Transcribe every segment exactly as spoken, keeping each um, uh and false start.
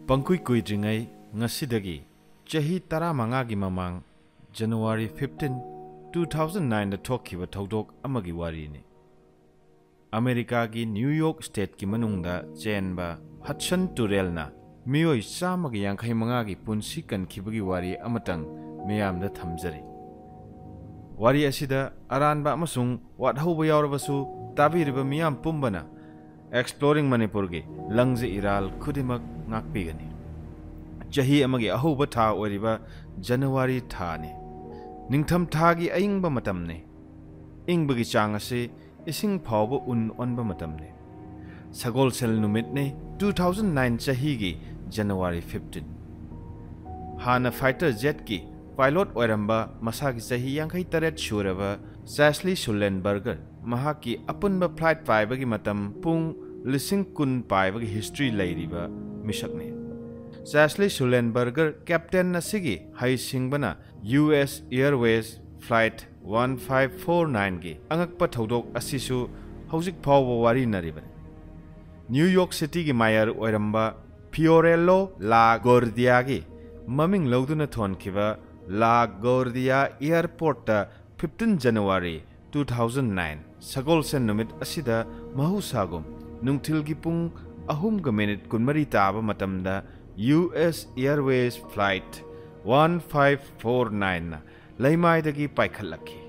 ꯄꯪꯀꯨꯏ ꯀꯨꯏꯗ꯭ꯔꯤꯉꯩ ꯉꯁꯤꯗꯒꯤ ꯆꯍꯤ ꯇꯔꯥꯃꯉꯥꯒꯤ ꯃꯃꯥꯡ, January fifteen, two thousand nineꯗ ꯊꯣꯛꯈꯤꯕ ꯊꯧꯗꯣꯛ ꯑꯃꯒꯤ ꯋꯥꯔꯤꯅꯤ꯫ ꯑꯃꯦꯔꯤꯀꯥꯒꯤ ꯅ꯭ꯌꯨ ꯌꯣꯔꯛ ꯁ꯭ꯇꯦꯠꯀꯤ ꯃꯅꯨꯡꯗ ꯆꯦꯟꯕ ꯍꯗꯁꯟ ꯇꯨꯔꯦꯜꯅ ꯃꯤꯑꯣꯏ ꯆꯥꯝꯃꯒ ꯌꯥꯡꯈꯩ ꯃꯉꯥꯒꯤ ꯄꯨꯟꯁꯤ ꯀꯟꯈꯤꯕꯒꯤ ꯋꯥꯔꯤ ꯑꯃꯇꯪ ꯃꯤꯌꯥꯝꯗ ꯊꯝꯖꯔꯤ꯫ ꯋꯥꯔꯤ ꯑꯁꯤꯗ ꯑꯔꯥꯟꯕ ꯑꯃꯁꯨꯡ ꯋꯥꯠꯍꯧꯕ ꯌꯥꯎꯔꯕꯁꯨ, ꯇꯥꯕꯤꯔꯤꯕ ꯃꯤꯌꯥꯝ ꯄꯨꯝꯕꯅ Exploring Manipurꯒꯤ ꯂꯪꯖ ꯏꯔꯥꯜ ꯈꯨꯗꯤꯡꯃꯛ ꯉꯥꯛꯄꯤꯒꯅꯤ꯫ ꯆꯍꯤ ꯑꯃꯒꯤ ꯑꯍꯧꯕ ꯊꯥ ꯑꯣꯏꯔꯤꯕ ꯖꯅꯋꯥꯔꯤ ꯊꯥꯅꯤ꯫ ꯅꯤꯡꯊꯝ ꯊꯥꯒꯤ ꯑꯏꯪꯕ ꯃꯇꯝꯅꯤ꯫ ꯏꯪꯕꯒꯤ ꯆꯥꯡ ꯑꯁꯤ ꯏꯁꯤꯡ ꯐꯥꯎꯕ ꯎꯟ ꯑꯣꯟꯕ ꯃꯇꯝꯅꯤ꯫ ꯁꯒꯣꯜꯁꯦꯜ ꯅꯨꯃꯤꯠꯅꯤ, two thousand nine ꯆꯍꯤꯒꯤ January fifteen꯫ ꯍꯥꯟꯅ fighter jetꯀꯤ pilot ꯑꯣꯏꯔꯝꯕ, ꯃꯁꯥꯒꯤ ꯆꯍꯤ ꯌꯥꯡꯈꯩ ꯇꯔꯦꯠ ꯁꯨꯔꯕ Chesley Sullenberger, ꯃꯍꯥꯛꯀꯤ ꯑꯄꯨꯟꯕ flight ꯄꯥꯏꯕꯒꯤ ꯃꯇꯝ ꯄꯨꯡ ꯂꯤꯁꯤꯡ ꯀꯨꯟ ꯄꯥꯏꯕꯒꯤ history ꯂꯩꯔꯤꯕ ꯃꯤꯁꯛꯅꯤ꯫ Chesley Sullenberger, captain ꯑꯁꯤꯒꯤ ꯍꯩꯁꯤꯡꯕꯅ U S Airways flight one five four nineꯒꯤ ꯑꯉꯛꯄ ꯊꯧꯗꯣꯛ ꯑꯁꯤꯁꯨ ꯍꯧꯖꯤꯛ ꯐꯥꯎꯕ ꯋꯥꯔꯤꯅꯔꯤꯕꯅꯤ꯫ ꯅ꯭ꯌꯨ ꯌꯣꯔꯛ ꯁꯤꯇꯤꯒꯤ mayor ꯑꯣꯏꯔꯝꯕ Fiorello LaGuardiaꯒꯤ ꯃꯃꯤꯡ ꯂꯧꯗꯨꯅ ꯊꯣꯟꯈꯤꯕ LaGuardia Airportꯇ fifteen January two thousand nine ꯁꯒꯣꯜꯁꯦꯟ ꯅꯨꯃꯤꯠ ꯑꯁꯤꯗ ꯃꯍꯧꯁꯥꯒꯨꯝ ꯅꯨꯡꯊꯤꯜꯒꯤ ꯄꯨꯡ ꯑꯍꯨꯝꯒ ꯃꯤꯅꯤꯠ ꯀꯨꯟꯃꯔꯤ ꯇꯥꯕ ꯃꯇꯝꯗ U S Airways flight one five four nineꯅ ꯂꯩꯃꯥꯏꯗꯒꯤ ꯄꯥꯏꯈꯠꯂꯛꯈꯤ꯫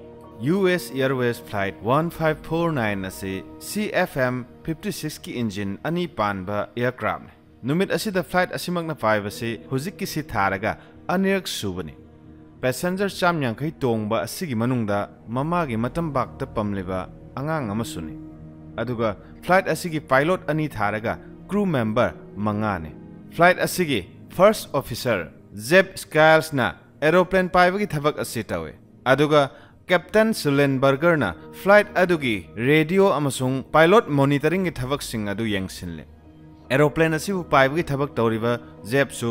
U S Airways flight one five four nine ꯑꯁꯤ C F M fifty sixꯀꯤ engine ꯑꯅꯤ ꯄꯥꯟꯕ aircraftꯅꯤ꯫ ꯅꯨꯃꯤꯠ ꯑꯁꯤꯗ flight ꯑꯁꯤꯃꯛꯅ ꯄꯥꯏꯕꯁꯤ ꯍꯧꯖꯤꯛꯀꯤꯁꯤ ꯊꯥꯔꯒ ꯑꯅꯤꯔꯛ ꯁꯨꯕꯅꯤ꯫ Passenger ꯆꯥꯝ ꯌꯥꯡꯈꯩ ꯇꯣꯡꯕ ꯑꯁꯤꯒꯤ ꯃꯅꯨꯡꯗ ꯃꯃꯥꯒꯤ ꯃꯇꯝꯕꯥꯛꯇ ꯄꯝꯂꯤꯕ ꯑꯉꯥꯡ ꯑꯃꯁꯨꯅꯤ꯫ ꯑꯗꯨꯒ flight ꯑꯁꯤꯒꯤ pilot ꯑꯅꯤ ꯊꯥꯔꯒ crew member ꯃꯉꯥꯅꯤ꯫ Flight ꯑꯁꯤꯒꯤ first officer Zeb Skillsꯅ aeroplane ꯄꯥꯏꯕꯒꯤ ꯊꯕꯛ ꯑꯁꯤ ꯇꯧꯏ꯫ ꯑꯗꯨꯒ Captain Sullenbergerꯅ flight ꯑꯗꯨꯒꯤ radio ꯑꯃꯁꯨꯡ pilot monitoringꯒꯤ ꯊꯕꯛꯁꯤꯡ ꯑꯗꯨ ꯌꯦꯡꯁꯤꯜꯂꯤ꯫ Aeroplane ꯑꯁꯤꯕꯨ ꯄꯥꯏꯕꯒꯤ ꯊꯕꯛ ꯇꯧꯔꯤꯕ Zebꯁꯨ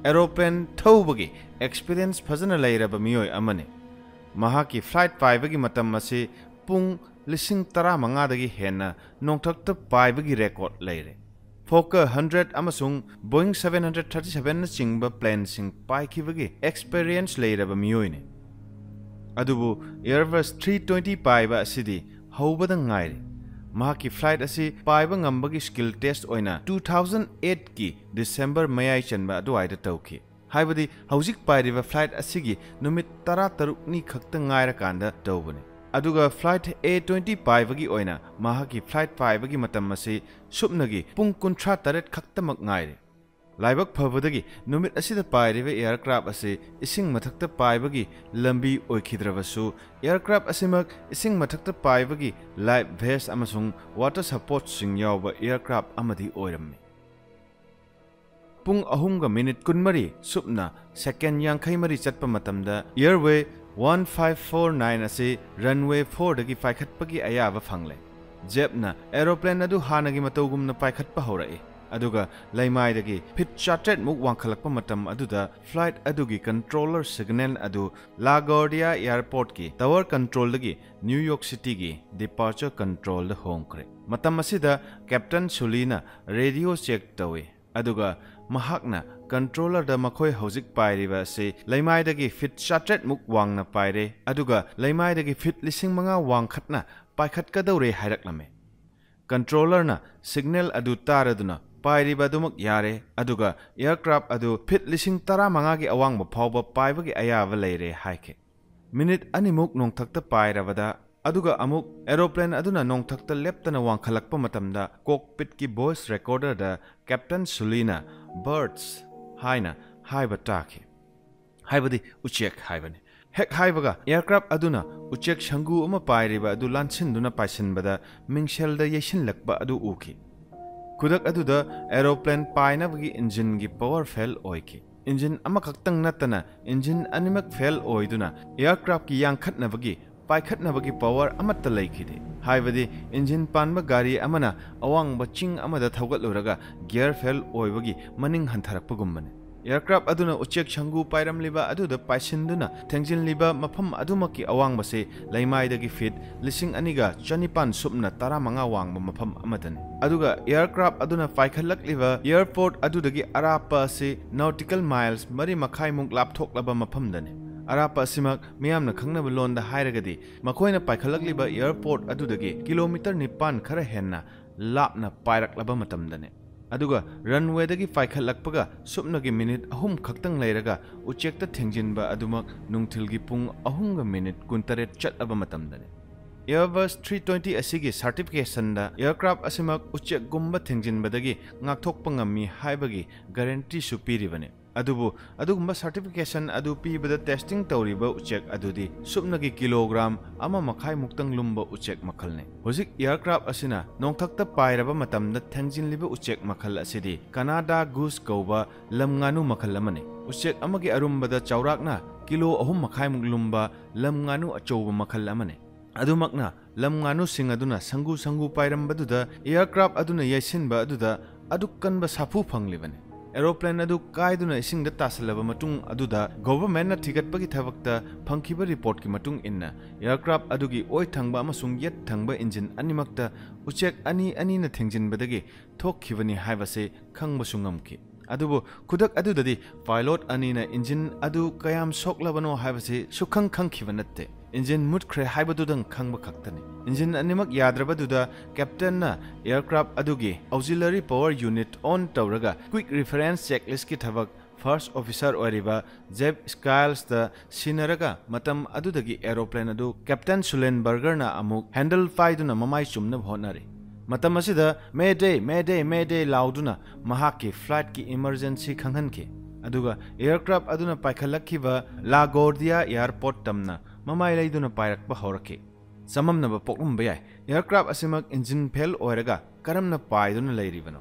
aeroplane ꯊꯧꯕꯒꯤ experience ꯐꯖꯅ ꯂꯩꯔꯕ ꯃꯤꯑꯣꯏ ꯑꯃꯅꯤ꯫ ꯃꯍꯥꯛꯀꯤ flight ꯄꯥꯏꯕꯒꯤ ꯃꯇꯝ ꯑꯁꯤ ꯄꯨꯡ ꯂꯤꯁꯤꯡ ꯇꯔꯥꯃꯉꯥꯗꯒꯤ ꯍꯦꯟꯅ ꯅꯣꯡꯊꯛꯇ ꯄꯥꯏꯕꯒꯤ record ꯂꯩꯔꯦ꯫ Fokker hundred ꯑꯃꯁꯨꯡ Boeing seven hundred thirty seven ꯅꯆꯤꯡꯕ planeꯁꯤꯡ ꯄꯥꯏꯈꯤꯕꯒꯤ experience ꯂꯩꯔꯕ ꯃꯤꯑꯣꯏꯅꯤ꯫ ꯑꯗꯨꯕꯨ Airbus three twenty ꯄꯥꯏꯕ ꯑꯁꯤꯗꯤ ꯍꯧꯕꯗ ꯉꯥꯏꯔꯤ꯫ ꯃꯍꯥꯛꯀꯤ flight ꯑꯁꯤ ꯄꯥꯏꯕ ꯉꯝꯕꯒꯤ skill test ꯑꯣꯏꯅ two thousand eight ꯀꯤ December ꯃꯌꯥꯏ ꯆꯟꯕ ꯑꯗꯨꯋꯥꯏꯗ ꯇꯧꯈꯤ꯫ ꯍꯥꯏꯕꯗꯤ ꯍꯧꯖꯤꯛ ꯄꯥꯏꯔꯤꯕ flight ꯑꯁꯤꯒꯤ ꯅꯨꯃꯤꯠ ꯇꯔꯥꯇꯔꯨꯛꯅꯤ ꯈꯛꯇ ꯉꯥꯏꯔꯀꯥꯟꯗ ꯇꯧꯕꯅꯤ꯫ ꯑꯗꯨꯒ flight A twenty ꯄꯥꯏꯕꯒꯤ ꯑꯣꯏꯅ ꯃꯍꯥꯛꯀꯤ flight ꯄꯥꯏꯕꯒꯤ ꯃꯇꯝ ꯑꯁꯤ ꯁꯨꯞꯅꯒꯤ ꯄꯨꯡ ꯀꯨꯟꯊ꯭ꯔꯥ ꯇꯔꯦꯠ ꯈꯛꯇꯃꯛ ꯉꯥꯏꯔꯦ꯫ ꯂꯥꯏꯕꯛ ꯐꯕꯗꯒꯤ ꯅꯨꯃꯤꯠ ꯑꯁꯤꯗ ꯄꯥꯏꯔꯤꯕ aircraft ꯑꯁꯤ ꯏꯁꯤꯡ ꯃꯊꯛꯇ ꯄꯥꯏꯕꯒꯤ ꯂꯝꯕꯤ ꯑꯣꯏꯈꯤꯗ꯭ꯔꯕꯁꯨ, aircraft ꯑꯁꯤꯃꯛ ꯏꯁꯤꯡ ꯃꯊꯛꯇ ꯄꯥꯏꯕꯒꯤ life vest ꯑꯃꯁꯨꯡ water supportꯁꯤꯡ ꯌꯥꯎꯕ aircraft ꯑꯃꯗꯤ ꯑꯣꯏꯔꯝꯃꯤ꯫ ꯄꯨꯡ ꯑꯍꯨꯝꯒ ꯃꯤꯅꯤꯠ ꯀꯨꯟꯃꯔꯤ ꯁꯨꯞꯅ second ꯌꯥꯡꯈꯩ ꯃꯔꯤ ꯆꯠꯄ ꯃꯇꯝꯗ airway one five four nine ꯑꯁꯤ runway fourꯗꯒꯤ ꯄꯥꯏꯈꯠꯄꯒꯤ ꯑꯌꯥꯕ ꯐꯪꯂꯦ꯫ Jeffꯅ aeroplane ꯑꯗꯨ ꯍꯥꯟꯅꯒꯤ ꯃꯇꯧꯒꯨꯝꯅ ꯄꯥꯏꯈꯠꯄ ꯍꯧꯔꯛꯏ, ꯑꯗꯨꯒ ꯂꯩꯃꯥꯏꯗꯒꯤ feet ꯆꯥꯇ꯭ꯔꯦꯠ ꯃꯨꯛ ꯋꯥꯡꯈꯠꯂꯛꯄ ꯃꯇꯝ ꯑꯗꯨꯗ flight ꯑꯗꯨꯒꯤ controller signal ꯑꯗꯨ LaGuardia Airportꯀꯤ tower controlꯗꯒꯤ New York Cityꯒꯤ departure controlꯗ ꯍꯣꯡꯈ꯭ꯔꯦ꯫ ꯃꯇꯝ ꯑꯁꯤꯗ Captain Sullyꯅ radio check ꯇꯧꯏ, ꯑꯗꯨꯒ ꯃꯍꯥꯛꯅ controllerꯗ ꯃꯈꯣꯏ ꯍꯧꯖꯤꯛ ꯄꯥꯏꯔꯤꯕ ꯑꯁꯤ ꯂꯩꯃꯥꯏꯗꯒꯤ feet ꯆꯥꯇ꯭ꯔꯦꯠ ꯃꯨꯛ ꯋꯥꯡꯅ ꯄꯥꯏꯔꯦ, ꯑꯗꯨꯒ ꯂꯩꯃꯥꯏꯗꯒꯤ feet ꯂꯤꯁꯤꯡ ꯃꯉꯥ ꯋꯥꯡꯈꯠꯅ ꯄꯥꯏꯈꯠꯀꯗꯧꯔꯦ ꯍꯥꯏꯔꯛꯂꯝꯃꯤ꯫ Controllerꯅ signal ꯑꯗꯨ ꯇꯥꯔꯗꯨꯅ ꯄꯥꯏꯔꯤꯕ ꯑꯗꯨꯃꯛ ꯌꯥꯔꯦ, ꯑꯗꯨꯒ aircraft ꯑꯗꯨ feet ꯂꯤꯁꯤꯡ ꯇꯔꯥꯃꯉꯥꯒꯤ ꯑꯋꯥꯡꯕ ꯐꯥꯎꯕ ꯄꯥꯏꯕꯒꯤ ꯑꯌꯥꯕ ꯂꯩꯔꯦ ꯍꯥꯏꯈꯤ꯫ ꯃꯤꯅꯤꯠ ꯑꯅꯤꯃꯨꯛ ꯅꯣꯡꯊꯛꯇ ꯄꯥꯏꯔꯕꯗ, ꯑꯗꯨꯒ ꯑꯃꯨꯛ aeroplane ꯑꯗꯨꯅ ꯅꯣꯡꯊꯛꯇ ꯂꯦꯞꯇꯅ ꯋꯥꯡꯈꯠꯂꯛꯄ ꯃꯇꯝꯗ cockpitꯀꯤ voice recorderꯗ Captain Sullyꯅ "Birds" ꯍꯥꯏꯅ ꯍꯥꯏꯕ ꯇꯥꯈꯤ꯫ ꯍꯥꯏꯕꯗꯤ ꯎꯆꯦꯛ ꯍꯥꯏꯕꯅꯤ꯫ ꯍꯦꯛ ꯍꯥꯏꯕꯒ aircraft ꯑꯗꯨꯅ ꯎꯆꯦꯛ ꯁꯪꯒꯨ ꯑꯃ ꯄꯥꯏꯔꯤꯕ ꯑꯗꯨ ꯂꯥꯟꯁꯤꯟꯗꯨꯅ ꯄꯥꯏꯁꯤꯟꯕꯗ ꯃꯤꯡꯁꯦꯜꯗ ꯌꯩꯁꯤꯜꯂꯛꯄ ꯑꯗꯨ ꯎꯈꯤ꯫ ꯈꯨꯗꯛ ꯑꯗꯨꯗ aeroplane ꯄꯥꯏꯅꯕꯒꯤ engineꯒꯤ power fail ꯑꯣꯏꯈꯤ꯫ Engine ꯑꯃꯈꯛꯇꯪ ꯅꯠꯇꯅ engine ꯑꯅꯤꯃꯛ fail ꯑꯣꯏꯗꯨꯅ aircraftꯀꯤ ꯌꯥꯡꯈꯠꯅꯕꯒꯤ, ꯄꯥꯏꯈꯠꯅꯕꯒꯤ power ꯑꯃꯠꯇ ꯂꯩꯈꯤꯗꯦ꯫ ꯍꯥꯏꯕꯗꯤ engine ꯄꯥꯟꯕ ꯒꯥꯔꯤ ꯑꯃꯅ ꯑꯋꯥꯡꯕ ꯆꯤꯡ ꯑꯃꯗ ꯊꯧꯒꯠꯂꯨꯔꯒ gear fail ꯑꯣꯏꯕꯒꯤ ꯃꯅꯤꯡ ꯍꯟꯊꯔꯛꯄꯒꯨꯝꯕꯅꯤ꯫ Aircraft ꯑꯗꯨꯅ ꯎꯆꯦꯛ ꯁꯪꯒꯨ ꯄꯥꯏꯔꯝꯂꯤꯕ ꯑꯗꯨꯗ ꯄꯥꯏꯁꯤꯟꯗꯨꯅ ꯊꯦꯡꯖꯤꯜꯂꯤꯕ ꯃꯐꯝ ꯑꯗꯨꯃꯛꯀꯤ ꯑꯋꯥꯡꯕꯁꯤ ꯂꯩꯃꯥꯏꯗꯒꯤ ꯐꯤꯠ ꯂꯤꯁꯤꯡ ꯑꯅꯤꯒ ꯆꯅꯤꯄꯥꯟ ꯁꯨꯞꯅ ꯇꯔꯥꯃꯉꯥ ꯋꯥꯡꯕ ꯃꯐꯝ ꯑꯃꯗꯅꯤ꯫ ꯑꯗꯨꯒ aircraft ꯑꯗꯨꯅ ꯄꯥꯏꯈꯠꯂꯛꯂꯤꯕ airport ꯑꯗꯨꯗꯒꯤ ꯑꯔꯥꯞꯄ ꯑꯁꯤ nautical miles ꯃꯔꯤ ꯃꯈꯥꯏꯃꯨꯛ ꯂꯥꯞꯊꯣꯛꯂꯕ ꯃꯐꯝꯗꯅꯤ꯫ ꯑꯔꯥꯞꯄ ꯑꯁꯤꯃꯛ ꯃꯤꯌꯥꯝꯅ ꯈꯪꯅꯕ ꯂꯣꯟꯗ ꯍꯥꯏꯔꯒꯗꯤ, ꯃꯈꯣꯏꯅ ꯄꯥꯏꯈꯠꯂꯛꯂꯤꯕ airport ꯑꯗꯨꯗꯒꯤ ꯀꯤꯂꯣꯃꯤꯇꯔ ꯅꯤꯄꯥꯟ ꯈꯔ ꯍꯦꯟꯅ ꯂꯥꯞꯅ ꯄꯥꯏꯔꯛꯂꯕ ꯃꯇꯝꯗꯅꯤ꯫ ꯑꯗꯨꯒ runwayꯗꯒꯤ ꯄꯥꯏꯈꯠꯂꯛꯄꯒ ꯁꯨꯞꯅꯒꯤ ꯃꯤꯅꯤꯠ ꯑꯍꯨꯝ ꯈꯛꯇꯪ ꯂꯩꯔꯒ ꯎꯆꯦꯛꯇ ꯊꯦꯡꯖꯤꯟꯕ ꯑꯗꯨꯃꯛ ꯅꯨꯡꯊꯤꯜꯒꯤ ꯄꯨꯡ ꯑꯍꯨꯝꯒ ꯃꯤꯅꯤꯠ ꯀꯨꯟꯇꯔꯦꯠ ꯆꯠꯂꯕ ꯃꯇꯝꯗꯅꯤ꯫ Airbus three twenty ꯑꯁꯤꯒꯤ certificationꯗ aircraft ꯑꯁꯤꯃꯛ ꯎꯆꯦꯛꯒꯨꯝꯕ ꯊꯦꯡꯖꯤꯟꯕꯗꯒꯤ ꯉꯥꯛꯊꯣꯛꯄ ꯉꯝꯃꯤ ꯍꯥꯏꯕꯒꯤ guaranteeꯁꯨ ꯄꯤꯔꯤꯕꯅꯤ꯫ ꯑꯗꯨꯕꯨ ꯑꯗꯨꯒꯨꯝꯕ certification ꯑꯗꯨ ꯄꯤꯕꯗ testing ꯇꯧꯔꯤꯕ ꯎꯆꯦꯛ ꯑꯗꯨꯗꯤ ꯁꯨꯞꯅꯒꯤ ꯀꯤꯂꯣꯒ꯭ꯔꯥꯝ ꯑꯃ ꯃꯈꯥꯏꯃꯨꯛꯇꯪ ꯂꯨꯝꯕ ꯎꯆꯦꯛ ꯃꯈꯜꯅꯤ꯫ ꯍꯧꯖꯤꯛ aircraft ꯑꯁꯤꯅ ꯅꯣꯡꯊꯛꯇ ꯄꯥꯏꯔꯕ ꯃꯇꯝꯗ ꯊꯦꯡꯖꯤꯜꯂꯤꯕ ꯎꯆꯦꯛ ꯃꯈꯜ ꯑꯁꯤꯗꯤ Canada goose ꯀꯧꯕ ꯂꯝ ꯉꯥꯅꯨ ꯃꯈꯜ ꯑꯃꯅꯤ꯫ ꯎꯆꯦꯛ ꯑꯃꯒꯤ ꯑꯔꯨꯝꯕꯗ ꯆꯥꯎꯔꯥꯛꯅ ꯀꯤꯂꯣ ꯑꯍꯨꯝ ꯃꯈꯥꯏꯃꯨꯛ ꯂꯨꯝꯕ ꯂꯝ ꯉꯥꯅꯨ ꯑꯆꯧꯕ ꯃꯈꯜ ꯑꯃꯅꯤ꯫ ꯑꯗꯨꯃꯛꯅ ꯂꯝ ꯉꯥꯅꯨꯁꯤꯡ ꯑꯗꯨꯅ ꯁꯪꯒꯨ ꯁꯪꯒꯨ ꯄꯥꯏꯔꯝꯕꯗꯨꯗ aircraft ꯑꯗꯨꯅ ꯌꯩꯁꯤꯟꯕ ꯑꯗꯨꯗ ꯑꯗꯨꯛ ꯀꯟꯕ ꯁꯥꯐꯨ ꯐꯪꯂꯤꯕꯅꯤ꯫ Aeroplane ꯑꯗꯨ ꯀꯥꯏꯗꯨꯅ ꯏꯁꯤꯡꯗ ꯇꯥꯁꯤꯜꯂꯕ ꯃꯇꯨꯡ ꯑꯗꯨꯗ governmentꯅ ꯊꯤꯒꯠꯄꯒꯤ ꯊꯕꯛꯇ ꯐꯪꯈꯤꯕ reportꯀꯤ ꯃꯇꯨꯡ ꯏꯟꯅ, aircraft ꯑꯗꯨꯒꯤ ꯑꯣꯏ ꯊꯪꯕ ꯑꯃꯁꯨꯡ ꯌꯦꯠ ꯊꯪꯕ engine ꯑꯅꯤꯃꯛꯇ ꯎꯆꯦꯛ ꯑꯅꯤ ꯑꯅꯤꯅ ꯊꯦꯡꯖꯤꯟꯕꯗꯒꯤ ꯊꯣꯛꯈꯤꯕꯅꯤ ꯍꯥꯏꯕꯁꯤ ꯈꯪꯕꯁꯨ ꯉꯝꯈꯤ꯫ ꯑꯗꯨꯕꯨ ꯈꯨꯗꯛ ꯑꯗꯨꯗꯗꯤ pilot ꯑꯅꯤꯅ engine ꯑꯗꯨ ꯀꯌꯥꯝ ꯁꯣꯛꯂꯕꯅꯣ ꯍꯥꯏꯕꯁꯤ ꯁꯨꯈꯪ ꯈꯪꯈꯤꯕ ꯅꯠꯇꯦ꯫ Engine ꯃꯨꯠꯈ꯭ꯔꯦ ꯍꯥꯏꯕꯗꯨꯗꯪ ꯈꯪꯕ ꯈꯛꯇꯅꯤ꯫ Engine ꯑꯅꯤꯃꯛ ꯌꯥꯗ꯭ꯔꯕꯗꯨꯗ captainꯅ aircraft ꯑꯗꯨꯒꯤ auxiliary power unit on ꯇꯧꯔꯒ quick reference checklistꯀꯤ ꯊꯕꯛ first officer ꯑꯣꯏꯔꯤꯕ Jeff Skillsꯇ ꯁꯤꯟꯅꯔꯒ ꯃꯇꯝ ꯑꯗꯨꯗꯒꯤ aeroplane ꯑꯗꯨ Captain Sullenbergerꯅ ꯑꯃꯨꯛ handle ꯄꯥꯏꯗꯨꯅ ꯃꯃꯥꯏ ꯆꯨꯝꯅꯕ ꯍꯣꯠꯅꯔꯤ꯫ ꯃꯇꯝ ꯑꯁꯤꯗ "Mayday, Mayday, Mayday" ꯂꯥꯎꯗꯨꯅ ꯃꯍꯥꯛꯀꯤ flightꯀꯤ emergency ꯈꯪꯍꯟꯈꯤ꯫ ꯑꯗꯨꯒ aircraft ꯑꯗꯨꯅ ꯄꯥꯏꯈꯠꯂꯛꯈꯤꯕ LaGuardia airport ꯇꯝꯅ ꯃꯃꯥꯏ ꯂꯩꯗꯨꯅ ꯄꯥꯏꯔꯛꯄ ꯍꯧꯔꯛꯈꯤ꯫ ꯆꯃꯝꯅꯕ ꯄꯣꯛꯂꯝꯕ ꯌꯥꯏ, aircraft ꯑꯁꯤꯃꯛ engine fail ꯑꯣꯏꯔꯒ ꯀꯔꯝꯅ ꯄꯥꯏꯗꯨꯅ ꯂꯩꯔꯤꯕꯅꯣ?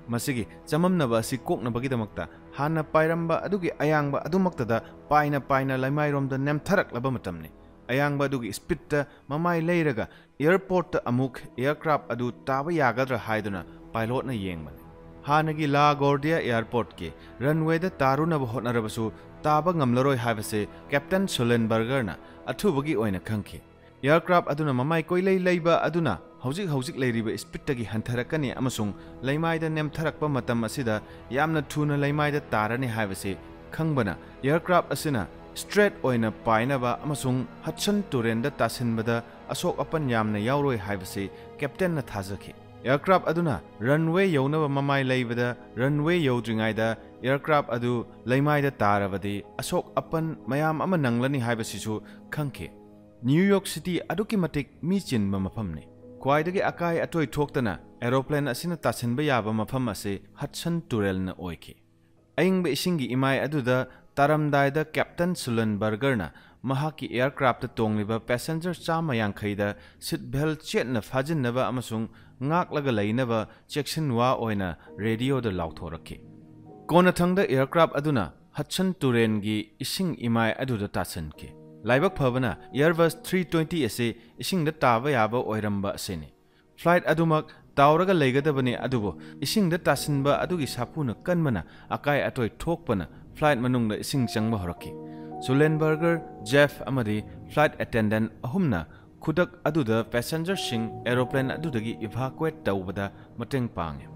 ꯃꯁꯤꯒꯤ ꯆꯃꯝꯅꯕ ꯑꯁꯤ ꯀꯣꯛꯅꯕꯒꯤꯗꯃꯛꯇ ꯍꯥꯟꯅ ꯄꯥꯏꯔꯝꯕ ꯑꯗꯨꯒꯤ ꯑꯌꯥꯡꯕ ꯑꯗꯨꯃꯛꯇꯗ ꯄꯥꯏꯅ ꯄꯥꯏꯅ ꯂꯩꯃꯥꯏꯔꯣꯝꯗ ꯅꯦꯝꯊꯔꯛꯂꯕ ꯃꯇꯝꯅꯤ꯫ ꯑꯌꯥꯡꯕ ꯑꯗꯨꯒꯤ speedꯇ ꯃꯃꯥꯏ ꯂꯩꯔꯒ airportꯇ ꯑꯃꯨꯛ aircraft ꯑꯗꯨ ꯇꯥꯕ ꯌꯥꯒꯗ꯭ꯔꯥ ꯍꯥꯏꯗꯨꯅ pilotꯅ ꯌꯦꯡꯕꯅꯤ꯫ ꯍꯥꯟꯅꯒꯤ ꯂꯥ ꯒꯣꯔꯗꯤꯌꯥ ꯑꯦꯌꯔꯄꯣꯔꯠꯀꯤ ꯔꯟꯋꯦꯗ ꯇꯥꯔꯨꯅꯕ ꯍꯣꯠꯅꯔꯕꯁꯨ ꯇꯥꯕ ꯉꯝꯂꯔꯣꯏ ꯍꯥꯏꯕꯁꯤ ꯀꯦꯞꯇꯟ ꯁꯨꯂꯦꯟꯕꯔꯒꯔꯅ ꯑꯊꯨꯕꯒꯤ ꯑꯣꯏꯅ ꯈꯪꯈꯤ꯫ ꯑꯦꯌꯔꯀ꯭ꯔꯥꯐ ꯑꯗꯨꯅ ꯃꯃꯥꯏ ꯀꯣꯏꯂꯩ ꯂꯩꯕ ꯑꯗꯨꯅ ꯍꯧꯖꯤꯛ ꯍꯧꯖꯤꯛ ꯂꯩꯔꯤꯕ ꯁ꯭ꯄꯤꯗꯇꯒꯤ ꯍꯟꯊꯔꯛꯀꯅꯤ ꯑꯃꯁꯨꯡ ꯂꯩꯃꯥꯏꯗ ꯅꯦꯝꯊꯔꯛꯄ ꯃꯇꯝ ꯑꯁꯤꯗ ꯌꯥꯝꯅ ꯊꯨꯅ ꯂꯩꯃꯥꯏꯗ ꯇꯥꯔꯅꯤ ꯍꯥꯏꯕꯁꯤ ꯈꯪꯕꯅ ꯑꯦꯌꯔꯀ꯭ꯔꯥꯐ ꯑꯁꯤꯅ ꯁ꯭ꯇ꯭ꯔꯦꯠ ꯑꯣꯏꯅ ꯄꯥꯏꯅꯕ ꯑꯃꯁꯨꯡ ꯍꯗꯁꯟ ꯇꯨꯔꯦꯟꯗ ꯇꯥꯁꯤꯟꯕꯗ ꯑꯁꯣꯛ ꯑꯄꯟ ꯌꯥꯝꯅ ꯌꯥꯎꯔꯣꯏ ꯍꯥꯏꯕꯁꯤ ꯀꯦꯞꯇꯦꯟꯅ ꯊꯥꯖꯈꯤ꯫ ꯑꯦꯌꯔꯀ꯭ꯔꯥꯐ ꯑꯗꯨꯅ ꯔꯟꯋꯦ ꯌꯧꯅꯕ ꯃꯃꯥꯏ ꯂꯩꯕꯗ ꯔꯟꯋꯦ ꯌꯧꯗ꯭ꯔꯤꯉꯩꯗ ꯑꯦꯌꯔꯀ꯭ꯔꯥꯐ ꯑꯗꯨ ꯂꯩꯃꯥꯏꯗ ꯇꯥꯔꯕꯗꯤ ꯑꯁꯣꯛ ꯑꯄꯟ ꯃꯌꯥꯝ ꯑꯃ ꯅꯪꯂꯅꯤ ꯍꯥꯏꯕꯁꯤꯁꯨ ꯈꯪꯈꯤ꯫ ꯅ꯭ꯌꯨ ꯌꯣꯔꯛ ꯁꯤꯇꯤ ꯑꯗꯨꯛꯀꯤ ꯃꯇꯤꯛ ꯃꯤ ꯆꯤꯟꯕ ꯃꯐꯝꯅꯤ꯫ ꯈ꯭ꯋꯥꯏꯗꯒꯤ ꯑꯀꯥꯏ ꯑꯇꯣꯏ ꯊꯣꯛꯇꯅ ꯑꯦꯔꯣꯄ꯭ꯂꯦꯟ ꯑꯁꯤꯅ ꯇꯥꯁꯤꯟꯕ ꯌꯥꯕ ꯃꯐꯝ ꯑꯁꯤ ꯍꯗꯁꯟ ꯇꯨꯔꯦꯜꯅ ꯑꯣꯏꯈꯤ꯫ ꯑꯏꯪꯕ ꯏꯁꯤꯡꯒꯤ ꯏꯃꯥꯏ ꯑꯗꯨꯗ ꯇꯥꯔꯝꯗꯥꯏꯗ ꯀꯦꯞꯇꯟ ꯁꯨꯂꯟꯕꯔꯒꯔꯅ ꯃꯍꯥꯛꯀꯤ ꯑꯦꯌꯔꯀ꯭ꯔꯥꯐꯇ ꯇꯣꯡꯂꯤꯕ ꯄꯦꯁꯦꯟꯖꯔ ꯆꯥꯝꯃ ꯌꯥꯡꯈꯩꯗ ꯁꯤꯠ ꯕꯦꯜꯠ ꯆꯦꯠꯅ ꯐꯥꯖꯤꯟꯅꯕ ꯑꯃꯁꯨꯡ ꯉꯥꯛꯂꯒ ꯂꯩꯅꯕ ꯆꯦꯛꯁꯤꯟꯋꯥ ꯑꯣꯏꯅ ꯔꯦꯗꯤꯑꯣꯗ ꯂꯥꯎꯊꯣꯔꯛꯈꯤ꯫ ꯀꯣꯟꯅꯊꯪꯗ ꯑꯦꯌꯔꯀ꯭ꯔꯥꯐ ꯑꯗꯨꯅ ꯍꯗꯁꯟ ꯇꯨꯔꯦꯜꯒꯤ ꯏꯁꯤꯡ ꯏꯃꯥꯏ ꯑꯗꯨꯗ ꯇꯥꯁꯤꯟꯈꯤ꯫ ꯂꯥꯏꯕꯛ ꯐꯕꯅ, ꯑꯦꯌꯔꯕꯁ ꯊ꯭ꯔꯤ ꯇ꯭ꯋꯦꯟꯇꯤ ꯑꯁꯤ ꯏꯁꯤꯡꯗ ꯇꯥꯕ ꯌꯥꯕ ꯑꯣꯏꯔꯝꯕ ꯑꯁꯤꯅꯤ꯫ ꯐ꯭ꯂꯥꯏꯠ ꯑꯗꯨꯃꯛ ꯇꯥꯎꯔꯒ ꯂꯩꯒꯗꯕꯅꯤ, ꯑꯗꯨꯕꯨ ꯏꯁꯤꯡꯗ ꯇꯥꯁꯤꯟꯕ ꯑꯗꯨꯒꯤ ꯁꯥꯐꯨꯅ ꯀꯟꯕꯅ ꯑꯀꯥꯏ ꯑꯇꯣꯏ ꯊꯣꯛꯄꯅ ꯐ꯭ꯂꯥꯏꯠ ꯃꯅꯨꯡꯗ ꯏꯁꯤꯡ ꯆꯪꯕ ꯍꯧꯔꯛꯈꯤ꯫ ꯁꯨꯂꯦꯟꯕꯔꯒꯔ, ꯖꯦꯐ ꯑꯃꯗꯤ ꯐ꯭ꯂꯥꯏꯠ ꯑꯦꯇꯦꯟꯗꯦꯟꯠ ꯑꯍꯨꯝꯅ ꯈꯨꯗꯛ ꯑꯗꯨꯗ ꯄꯦꯁꯦꯟꯖꯔꯁꯤꯡ ꯑꯦꯔꯣꯄ꯭ꯂꯦꯟ ꯑꯗꯨꯗꯒꯤ ꯏꯚꯥꯀꯨꯑꯦꯠ ꯇꯧꯕꯗ ꯃꯇꯦꯡ ꯄꯥꯡꯉꯤ꯫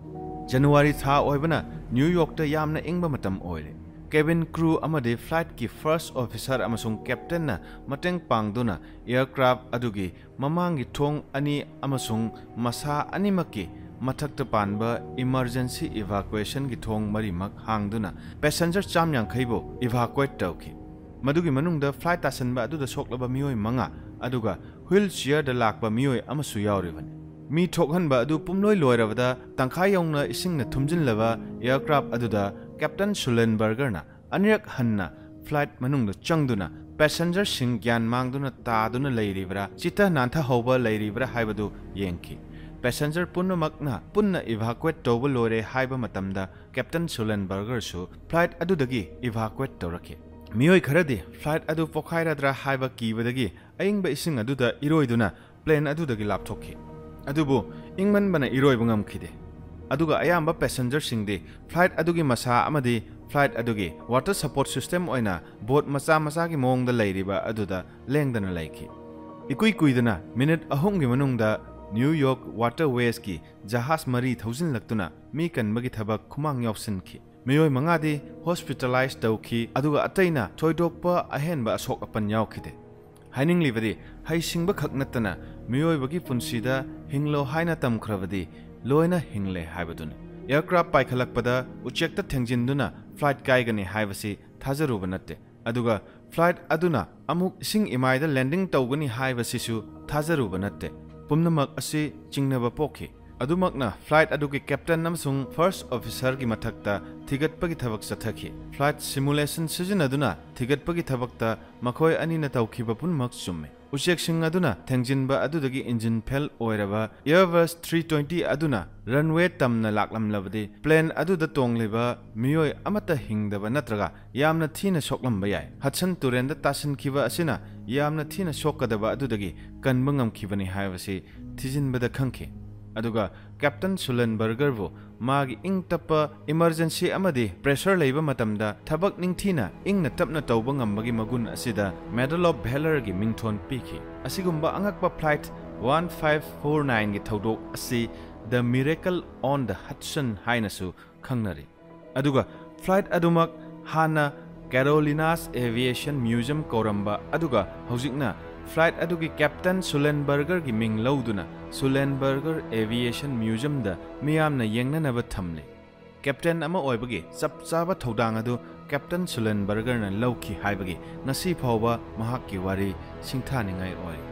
ꯖꯅꯋꯥꯔꯤ ꯊꯥ ꯑꯣꯏꯕꯅ ꯅ꯭ꯌꯨ ꯌꯣꯔꯛꯇ ꯌꯥꯝꯅ ꯏꯪꯕ ꯃꯇꯝ ꯑꯣꯏꯔꯤ꯫ ꯀꯦꯕꯤꯟ ꯀ꯭ꯔꯨ ꯑꯃꯗꯤ ꯐ꯭ꯂꯥꯏꯠꯀꯤ ꯐꯥꯔꯁꯠ ꯑꯣꯐꯤꯁꯥꯔ ꯑꯃꯁꯨꯡ ꯀꯦꯞꯇꯦꯟꯅ ꯃꯇꯦꯡ ꯄꯥꯡꯗꯨꯅ ꯑꯦꯌꯔꯀ꯭ꯔꯥꯐ ꯑꯗꯨꯒꯤ ꯃꯃꯥꯡꯒꯤ ꯊꯣꯡ ꯑꯅꯤ ꯑꯃꯁꯨꯡ ꯃꯁꯥ ꯑꯅꯤꯃꯛꯀꯤ ꯃꯊꯛꯇ ꯄꯥꯟꯕ ꯏꯃꯔꯖꯦꯟꯁꯤ ꯏꯚꯥꯀꯨꯑꯦꯁꯟꯒꯤ ꯊꯣꯡ ꯃꯔꯤꯃꯛ ꯍꯥꯡꯗꯨꯅ ꯄꯦꯁꯦꯟꯖꯔ ꯆꯥꯝ ꯌꯥꯡꯈꯩꯕꯨ ꯏꯚꯥꯀꯨꯑꯦꯠ ꯇꯧꯈꯤ꯫ ꯃꯗꯨꯒꯤ ꯃꯅꯨꯡꯗ ꯐ꯭ꯂꯥꯏꯠ ꯇꯥꯁꯤꯟꯕ ꯑꯗꯨꯗ ꯁꯣꯛꯂꯕ ꯃꯤꯑꯣꯏ ꯃꯉꯥ, ꯑꯗꯨꯒ ꯍ꯭ꯋꯤꯜ ꯆꯤꯌꯔꯗ ꯂꯥꯛꯄ ꯃꯤꯑꯣꯏ ꯑꯃꯁꯨ ꯌꯥꯎꯔꯤꯕꯅꯤ꯫ ꯃꯤ ꯊꯣꯛꯍꯟꯕ ꯑꯗꯨ ꯄꯨꯝꯂꯣꯏ ꯂꯣꯏꯔꯕꯗ ꯇꯪꯈꯥꯏ ꯌꯧꯅ ꯏꯁꯤꯡꯅ ꯊꯨꯝꯖꯤꯜꯂꯕ ꯑꯦꯌꯔꯀ꯭ꯔꯥꯐ ꯑꯗꯨꯗ ꯀꯦꯞꯇꯟ ꯁꯨꯂꯦꯟꯕꯔꯒꯔꯅ ꯑꯅꯤꯔꯛ ꯍꯟꯅ ꯐ꯭ꯂꯥꯏꯠ ꯃꯅꯨꯡꯗ ꯆꯪꯗꯨꯅ ꯄꯦꯁꯦꯟꯖꯔꯁꯤꯡ ꯒ꯭ꯌꯥꯟ ꯃꯥꯡꯗꯨꯅ ꯇꯥꯗꯨꯅ ꯂꯩꯔꯤꯕ꯭ꯔꯥ, ꯆꯤꯠꯇ ꯅꯥꯟꯊꯍꯧꯕ ꯂꯩꯔꯤꯕ꯭ꯔꯥ ꯍꯥꯏꯕꯗꯨ ꯌꯦꯡꯈꯤ꯫ ꯄꯦꯁꯦꯟꯖꯔ ꯄꯨꯝꯅꯃꯛꯅ ꯄꯨꯟꯅ ꯏꯚꯥꯀꯨꯑꯦꯠ ꯇꯧꯕ ꯂꯣꯏꯔꯦ ꯍꯥꯏꯕ ꯃꯇꯝꯗ ꯀꯦꯞꯇꯟ ꯁꯨꯂꯦꯟꯕꯔꯒꯔꯁꯨ ꯐ꯭ꯂꯥꯏꯠ ꯑꯗꯨꯗꯒꯤ ꯏꯚꯥꯀꯨꯑꯦꯠ ꯇꯧꯔꯛꯈꯤ꯫ ꯃꯤꯑꯣꯏ ꯈꯔꯗꯤ ꯐ꯭ꯂꯥꯏꯠ ꯑꯗꯨ ꯄꯣꯈꯥꯏꯔꯗ꯭ꯔꯥ ꯍꯥꯏꯕ ꯀꯤꯕꯗꯒꯤ ꯑꯏꯪꯕ ꯏꯁꯤꯡ ꯑꯗꯨꯗ ꯏꯔꯣꯏꯗꯨꯅ ꯄ꯭ꯂꯦꯟ ꯑꯗꯨꯗꯒꯤ ꯂꯥꯞꯊꯣꯛꯈꯤ꯫ ꯑꯗꯨꯕꯨ ꯏꯪꯃꯟꯕꯅ ꯏꯔꯣꯏꯕ ꯉꯝꯈꯤꯗꯦ꯫ ꯑꯗꯨꯒ ꯑꯌꯥꯝꯕ ꯄꯦꯁꯦꯟꯖꯔꯁꯤꯡꯗꯤ ꯐ꯭ꯂꯥꯏꯠ ꯑꯗꯨꯒꯤ ꯃꯁꯥ ꯑꯃꯗꯤ ꯐ꯭ꯂꯥꯏꯠ ꯑꯗꯨꯒꯤ ꯋꯥꯇꯔ ꯁꯄꯣꯔꯠ ꯁꯤꯁꯇꯦꯝ ꯑꯣꯏꯅ ꯕꯣꯠ ꯃꯆꯥ ꯃꯆꯥꯒꯤ ꯃꯑꯣꯡꯗ ꯂꯩꯔꯤꯕ ꯑꯗꯨꯗ ꯂꯦꯡꯗꯅ ꯂꯩꯈꯤ꯫ ꯏꯀꯨꯏ ꯀꯨꯏꯗꯅ ꯃꯤꯅꯤꯠ ꯑꯍꯨꯝꯒꯤ ꯃꯅꯨꯡꯗ ꯅ꯭ꯌꯨ ꯌꯣꯔꯛ ꯋꯥꯇꯔꯋꯦꯁꯀꯤ ꯖꯍꯥꯖ ꯃꯔꯤ ꯊꯧꯖꯤꯜꯂꯛꯇꯨꯅ ꯃꯤ ꯀꯟꯕꯒꯤ ꯊꯕꯛ ꯈꯨꯃꯥꯡ ꯌꯥꯎꯁꯤꯟꯈꯤ꯫ ꯃꯤꯑꯣꯏ ꯃꯉꯥꯗꯤ ꯍꯣꯁꯄꯤꯇꯥꯂꯥꯏꯖ ꯇꯧꯈꯤ, ꯑꯗꯨꯒ ꯑꯇꯩꯅ ꯊꯣꯏꯗꯣꯛꯄ ꯑꯍꯦꯟꯕ ꯑꯁꯣꯛ ꯑꯄꯟ ꯌꯥꯎꯈꯤꯗꯦ꯫ ꯍꯥꯏꯅꯤꯡꯂꯤꯕꯗꯤ, ꯍꯩꯁꯤꯡꯕ ꯈꯛ ꯅꯠꯇꯅ ꯃꯤꯑꯣꯏꯕꯒꯤ ꯄꯨꯟꯁꯤꯗ ꯍꯤꯡꯂꯣ ꯍꯥꯏꯅ ꯇꯝꯈ꯭ꯔꯕꯗꯤ ꯂꯣꯏꯅ ꯍꯤꯡꯂꯦ ꯍꯥꯏꯕꯗꯨꯅꯤ꯫ ꯑꯦꯌꯔꯀ꯭ꯔꯥꯐ ꯄꯥꯏꯈꯠꯂꯛꯄꯗ ꯎꯆꯦꯛꯇ ꯊꯦꯡꯖꯤꯟꯗꯨꯅ ꯐ꯭ꯂꯥꯏꯠ ꯀꯥꯏꯒꯅꯤ ꯍꯥꯏꯕꯁꯤ ꯊꯥꯖꯔꯨꯕ ꯅꯠꯇꯦ꯫ ꯑꯗꯨꯒ ꯐ꯭ꯂꯥꯏꯠ ꯑꯗꯨꯅ ꯑꯃꯨꯛ ꯏꯁꯤꯡ ꯏꯃꯥꯏꯗ ꯂꯦꯟꯗꯤꯡ ꯇꯧꯒꯅꯤ ꯍꯥꯏꯕꯁꯤꯁꯨ ꯊꯥꯖꯔꯨꯕ ꯅꯠꯇꯦ꯫ ꯄꯨꯝꯅꯃꯛ ꯑꯁꯤ ꯆꯤꯡꯅꯕ ꯄꯣꯛꯈꯤ꯫ ꯑꯗꯨꯃꯛꯅ ꯐ꯭ꯂꯥꯏꯠ ꯑꯗꯨꯒꯤ ꯀꯦꯞꯇꯦꯟ ꯑꯃꯁꯨꯡ ꯐꯥꯔꯁꯠ ꯑꯣꯐꯤꯁꯔꯒꯤ ꯃꯊꯛꯇ ꯊꯤꯒꯠꯄꯒꯤ ꯊꯕꯛ ꯆꯠꯊꯈꯤ꯫ ꯐ꯭ꯂꯥꯏꯠ ꯁꯤꯃꯨꯂꯦꯁꯟ ꯁꯤꯖꯤꯟꯅꯗꯨꯅ ꯊꯤꯒꯠꯄꯒꯤ ꯊꯕꯛꯇ ꯃꯈꯣꯏ ꯑꯅꯤꯅ ꯇꯧꯈꯤꯕ ꯄꯨꯝꯅꯃꯛ ꯆꯨꯝꯃꯤ꯫ ꯎꯆꯦꯛꯁꯤꯡ ꯑꯗꯨꯅ ꯊꯦꯡꯖꯤꯟꯕ ꯑꯗꯨꯗꯒꯤ ꯏꯟꯖꯤꯟ ꯐꯦꯜ ꯑꯣꯏꯔꯕ ꯑꯦꯌꯔꯕꯁ ꯊ꯭ꯔꯤ ꯇ꯭ꯋꯦꯟꯇꯤ ꯑꯗꯨꯅ ꯔꯟꯋꯦ ꯇꯝꯅ ꯂꯥꯛꯂꯝꯂꯕꯗꯤ, ꯄ꯭ꯂꯦꯟ ꯑꯗꯨꯗ ꯇꯣꯡꯂꯤꯕ ꯃꯤꯑꯣꯏ ꯑꯃꯠꯇ ꯍꯤꯡꯗꯕ ꯅꯠꯇ꯭ꯔꯒ ꯌꯥꯝꯅ ꯊꯤꯅ ꯁꯣꯛꯂꯝꯕ ꯌꯥꯏ꯫ ꯍꯗꯁꯟ ꯇꯨꯔꯦꯜꯗ ꯇꯥꯁꯤꯟꯈꯤꯕ ꯑꯁꯤꯅ ꯌꯥꯝꯅ ꯊꯤꯅ ꯁꯣꯛꯀꯗꯕ ꯑꯗꯨꯗꯒꯤ ꯀꯟꯕ ꯉꯝꯈꯤꯕꯅꯤ ꯍꯥꯏꯕꯁꯤ ꯊꯤꯖꯤꯟꯕꯗ ꯈꯪꯈꯤ꯫ ꯑꯗꯨꯒ ꯀꯦꯞꯇꯦꯟ ꯁꯨꯂꯦꯟꯕꯔꯒꯔꯕꯨ ꯃꯥꯒꯤ ꯏꯪ ꯇꯞꯄ, ꯏꯃꯔꯖꯦꯟꯁꯤ ꯑꯃꯗꯤ ꯄ꯭ꯔꯦꯁꯔ ꯂꯩꯕ ꯃꯇꯝꯗ ꯊꯕꯛ ꯅꯤꯡꯊꯤꯅ ꯏꯪꯅ ꯇꯞꯅ ꯇꯧꯕ ꯉꯝꯕꯒꯤ ꯃꯒꯨꯟ ꯑꯁꯤꯗ ꯃꯦꯗꯜ ꯑꯣꯐ ꯚꯦꯂꯔꯒꯤ ꯃꯤꯡꯊꯣꯟ ꯄꯤꯈꯤ꯫ ꯑꯁꯤꯒꯨꯝꯕ ꯑꯉꯛꯄ ꯐ꯭ꯂꯥꯏꯠ ꯋꯥꯟ ꯐꯥꯏꯚ ꯐꯣꯔ ꯅꯥꯏꯟꯒꯤ ꯊꯧꯗꯣꯛ ꯑꯁꯤ The Miracle on the Hudson ꯍꯥꯏꯅꯁꯨ ꯈꯪꯅꯔꯤ꯫ ꯑꯗꯨꯒ ꯐ꯭ꯂꯥꯏꯠ ꯑꯗꯨꯃꯛ ꯍꯥꯟꯅ ꯀꯦꯔꯣꯂꯤꯅꯥꯁ ꯑꯦꯚꯤꯌꯦꯁꯟ ꯃ꯭ꯌꯨꯖꯤꯌꯝ ꯀꯧꯔꯝꯕ, ꯑꯗꯨꯒ ꯍꯧꯖꯤꯛꯅ ꯐ꯭ꯂꯥꯏꯠ ꯑꯗꯨꯒꯤ ꯀꯦꯞꯇꯦꯟ ꯁꯨꯂꯦꯟꯕꯔꯒꯔꯒꯤ ꯃꯤꯡ ꯂꯧꯗꯨꯅ ꯁꯨꯂꯦꯟꯕꯔꯒꯔ ꯑꯦꯚꯤꯌꯦꯁꯟ ꯃ꯭ꯌꯨꯖꯤꯌꯝꯗ ꯃꯤꯌꯥꯝꯅ ꯌꯦꯡꯅꯅꯕ ꯊꯝꯂꯤ꯫ ꯀꯦꯞꯇꯦꯟ ꯑꯃ ꯑꯣꯏꯕꯒꯤ ꯆꯞ ꯆꯥꯕ ꯊꯧꯗꯥꯡ ꯑꯗꯨ ꯀꯦꯞꯇꯦꯟ ꯁꯨꯂꯦꯟꯕꯔꯒꯔꯅ ꯂꯧꯈꯤ ꯍꯥꯏꯕꯒꯤ ꯉꯁꯤ ꯐꯥꯎꯕ ꯃꯍꯥꯛꯀꯤ ꯋꯥꯔꯤ ꯁꯤꯡꯊꯥꯅꯤꯡꯉꯥꯏ ꯑꯣꯏꯔꯤ꯫